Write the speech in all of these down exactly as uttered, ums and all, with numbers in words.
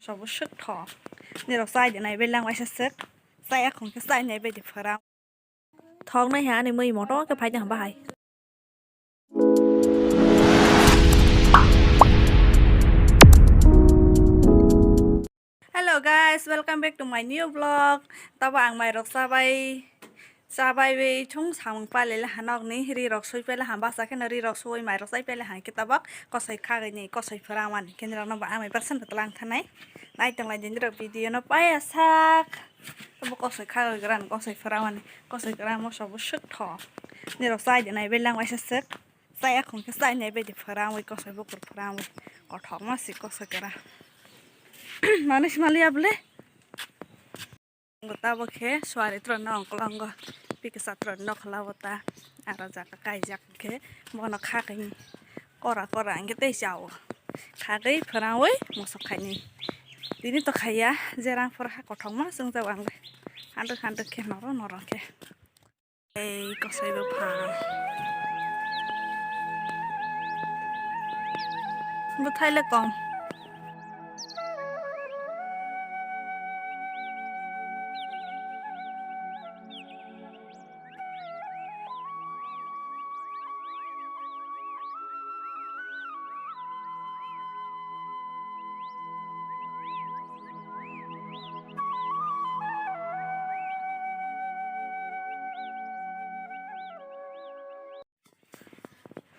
Sobo swk thok. Nirok chai de nai bai lang waisa swk. Chaya khong khe chai nai bai de phwrang. Thok nai ha ani mui moto khe phai de ha bahai. Hello guys, welcome back to my new vlog. Tabo ang mairok chabai, chabai bai thung samung pailai laha nokni ri rok sui pailai ha, basa kheno ri rok sui mairok chai pailai ha khe tabok kosoi khagwi ni kosoi phwrang mani khe nirok no bo amai baksa no tlang thanai nai tong lai di nirok video no paiya sak. Tabo kosoi khagwi gran kosoi phwrang mani kosoi gran moso bo swk thok nirok chai de nai bai lang waisa swk. Chaya khong khe chai nai bai de phwrang wi kosoi bukur phwrang wi kothok ma si kosoi kera. Manu si mali ya bole. Ngo tabo khe suari tro no ongkol ongo. Piksa tro no khla bo ta. Aro jaga kaijak khe bono khagwi kora kora hwnkhe tei chao. Khagwi phwrang wi mosok khaini. Tini to khaiya jerang phor ha kothok ma chwng jao ang. Handwk handwk khe norok norok khe. Ei, kosoi bo phan. Bwthai le kom.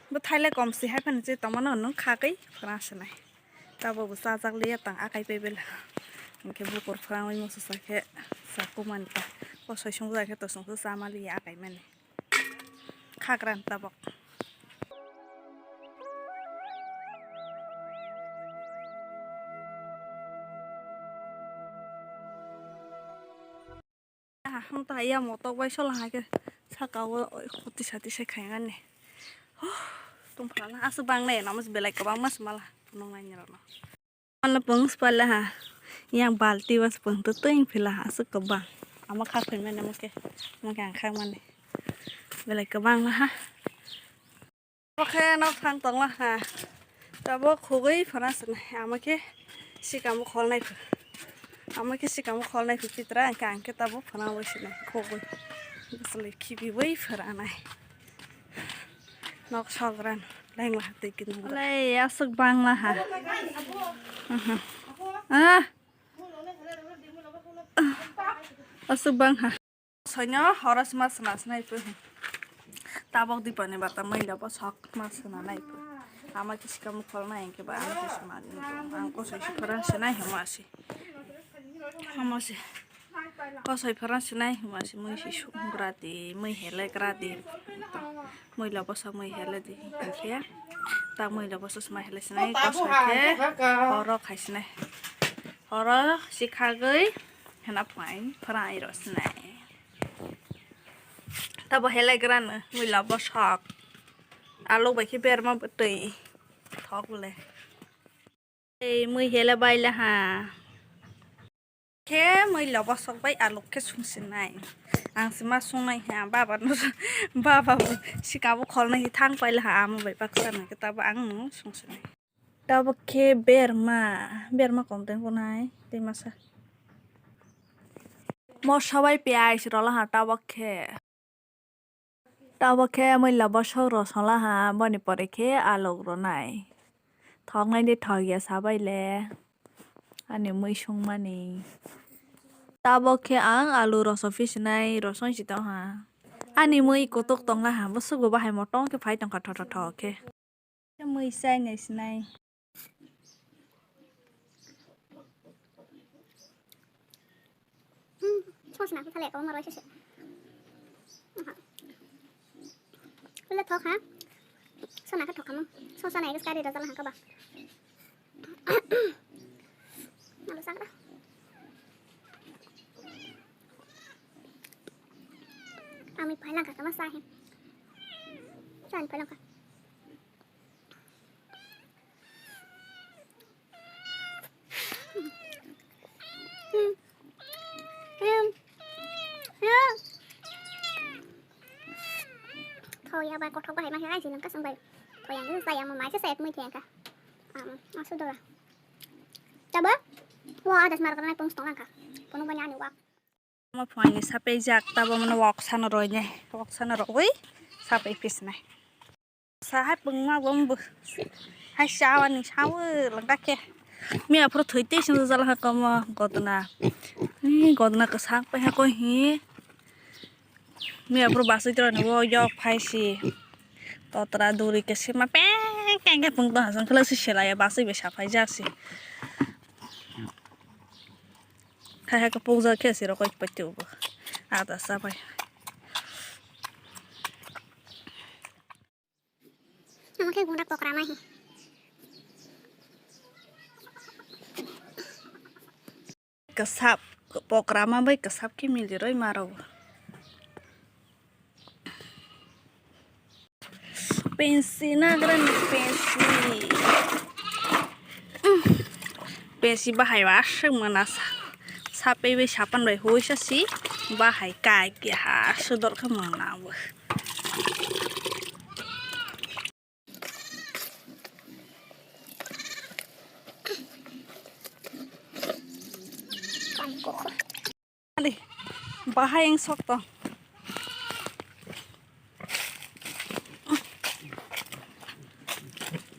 Bwthai le kom si hai phano je tongmano nwng khagwi phwrang sinai. Tabok bo chajak liya tang akai pai bela. Hwnkhe bukur phwrangwi moso sa khe chakumani ta. Kosoi swngjak khe to chwngsa chama liya akai mani. Khagran tabok. Aha, hwn ta ya motok bai sola hai khe saka o khoti sati se khai mani. Huh, tong phala aswk bang nai namo belai kwbang mas mala nong nai ni rok no. Ano pung spala ha. Yang balti was pung tu tuing phila ha aswk kwbang. Ama kha khai mani mo khe, mo khe ang kha mani. Belai kwbang la ha. Obo khe nok thang tongla ha. Tabok khugwi phwrang sinai. Ama khe sikamo kholnai phu. Ama khe sikamo kholnai phu pitra, hwnkhe ang khe tabok phwrang bai sinai khugwi. Bwswlwi khibiwi phwranai. Nok sogran lengla twi kinung. Olai aswk bangla ha. Aha. Ah. Aswk bang ha. Soino horo sima sina sinai phu. Tabok dipani bata maila bo sok ma sina nai phu. Ama khe sikamo kholnai hwnkhe ba ama khe sina di. Ang kosoi si phwrang sinai hama si. Hama si. Kosoi phwrang sinai hama si mui si suk gra di, mui hele gra di. Mui lobo sok mui hele di hwnkhe. Ta mui lobo sok sima hele sinai kosoi khe horo khai sinai. Horo si khagwi hena phai phwrang iro sinai. Tabo hele grano mui lobo sok. Alu bai khe berma bwtwi thok le. Ei mui hele baila ha. Khe mui lobo sok bai alu khe sung sinai. Ang sima sungnai ha baba no baba bo sikabo kholnai thang paila ha amo bai baksa na khe tabo ang no sung sinai. Tabok khe berma, berma kom teng kunai tei masa. Moso bai piyaj rola ha tabok khe. Tabok khe mui lobo sok rosong la ha boni pore khe alok ronai. Thoknai de thok ya sabai le. Ani mui sungmani. Tabok khe ang alu rosong pisinai rosong si tong ha. Ani mui kutuk tong la ha bwswk bo bahai motong khe phai tong kha thotho thok khe. Mui chai nai sinai. Hmm, sosna khe thale ko maro sese. Aha. Kule thok ha. Sona khe thok kamo. Sosa nai kari da jala ha ka ba. Malu sakra. Ami phailangkha kama sahi. Chan phailangkha. Thau ya ba kothok bahai ma hai jilong kasang bai. Thau yang saya mo mai saya mui thengka. Am, asu dora. Tabo? Wa, das mar karnai pung stong angka. Punu banya ani wak. Mo phuaini sapai jak, tabo mono wak sana roi ne. Wak sana roi sapai pisnai. Sahai pungma bombo. Hai sawa ni sawa langka khe. Mi aphro thoi te sing jala ha komo godna. Ni godna ka sak pa ha ko hi. Mi aphro basui tro ni wo yok phai si. Totra duri ke sima peng keng ke pung to hasang khala si selaya basui be sapai jak si. Khai hai ka pung jak khe si rokoi pati ubo. Ada sapai. Omo khe gunda pokra ma hi. Kwsap, pokra ma bai kwsap khe miliroi ma rw. Pensi nagra ni pensi. Pensi bahai wa aswk mwnasa. Sapei bai sapan bai hui sa si bahai kai keha sodor khe mwnabo. Ani, bahai eng sok to.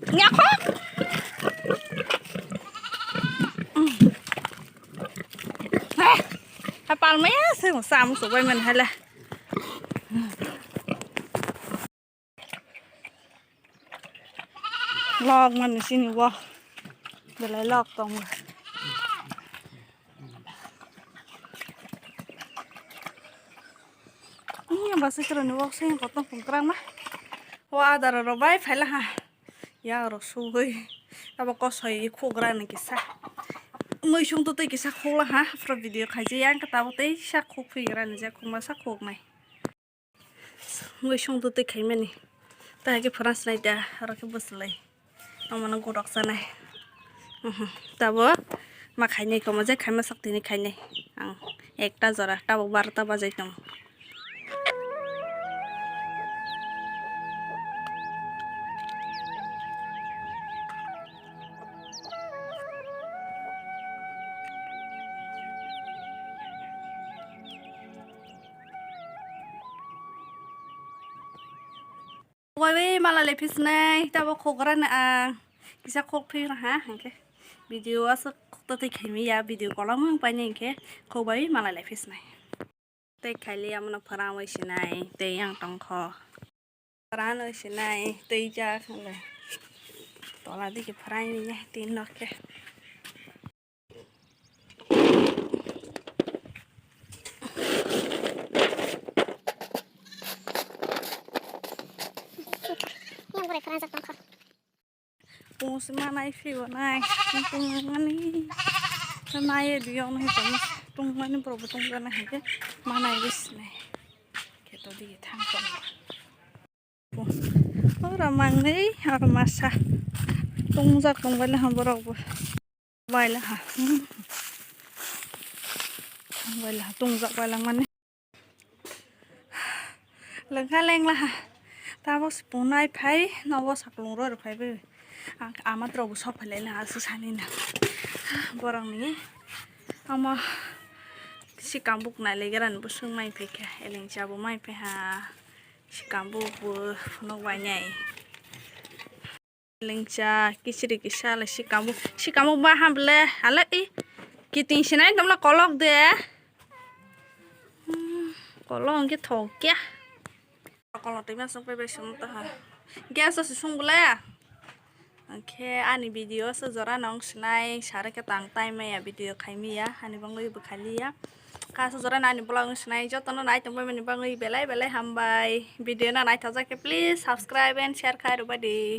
Nyakho. Eh, ha palmaya se sam so bai men hala. Lok mani sini wo. Belai lok tongo. Ini yang bahasa ceroni wok sing potong pungkrang mah. Wa adara ro bai phaila ha. Ya ro sugui. Abo kosoi khugra ni kisa. Mui sung tu tei kisa khula ha. Pro video khaji yang kata bo tei sa khuk phi gra ni ja khuma sa khuk nai. Mui sung tu tei khaimani. Ta ke phoras nai da, aro ke bwslai. Omono gorok sanai. Mhm. Tabo ma khainai komo je khaima saktini khainai. Ang ekta jora, tabuk barota bajai tongo. Wai wai mala le phisnai, tabo khok rani ang kisa khok phi ha, hingke video aswk khok to tei khaimi ya, video kolam wng paini hingke khok bai mala le phisnai. Tei khaili amono pharang oi sinai, tei yang tongkho. Pharang oi sinai, tei jak hwnle. Tola digi pharang ni ya, tin nok khe. Yang bore pharang jak tongkho. Pung si manai phi bo nai, pung mani. Nai e diyo no hito, pung mani boro bo tong jana hingke manai bis nai. Kheto digi thang tong. Ora mangnai, ora masa. Tungjak tong baila ha borok bo. Baila ha. Baila ha, tungjak baila mani. Lengkha lengla ha. Tabok se punai phai, nogo saklung roi rok phai bai. Ang ama rok bo sok phai lai ha, se sani na. Borok ni ama sikam buk nai lai gra ni bosong mai phai kha, eleng cha bo mai phai ha. Sikam buk bo phunuk bai nai. Lengcha kichiri kisa le sikamo, sikamo ba ham le ale i kiting sinai tomla kolok de. Hmm, kolok hwnkhe thok ya. Kolok twi ma sung pai bai sung ta ha. Gas o se sung bwlaya. Hwnkhe ani video se jora nong sinai sare khe tang time ya video khaimi ya ani bangwi bwkhali ya. Kaisa jora nani vlog wng sinai jotono nai tongbai mani bagwi belai belai hambai. Video no naithok jak khe please subscribe and share khai rwbai di.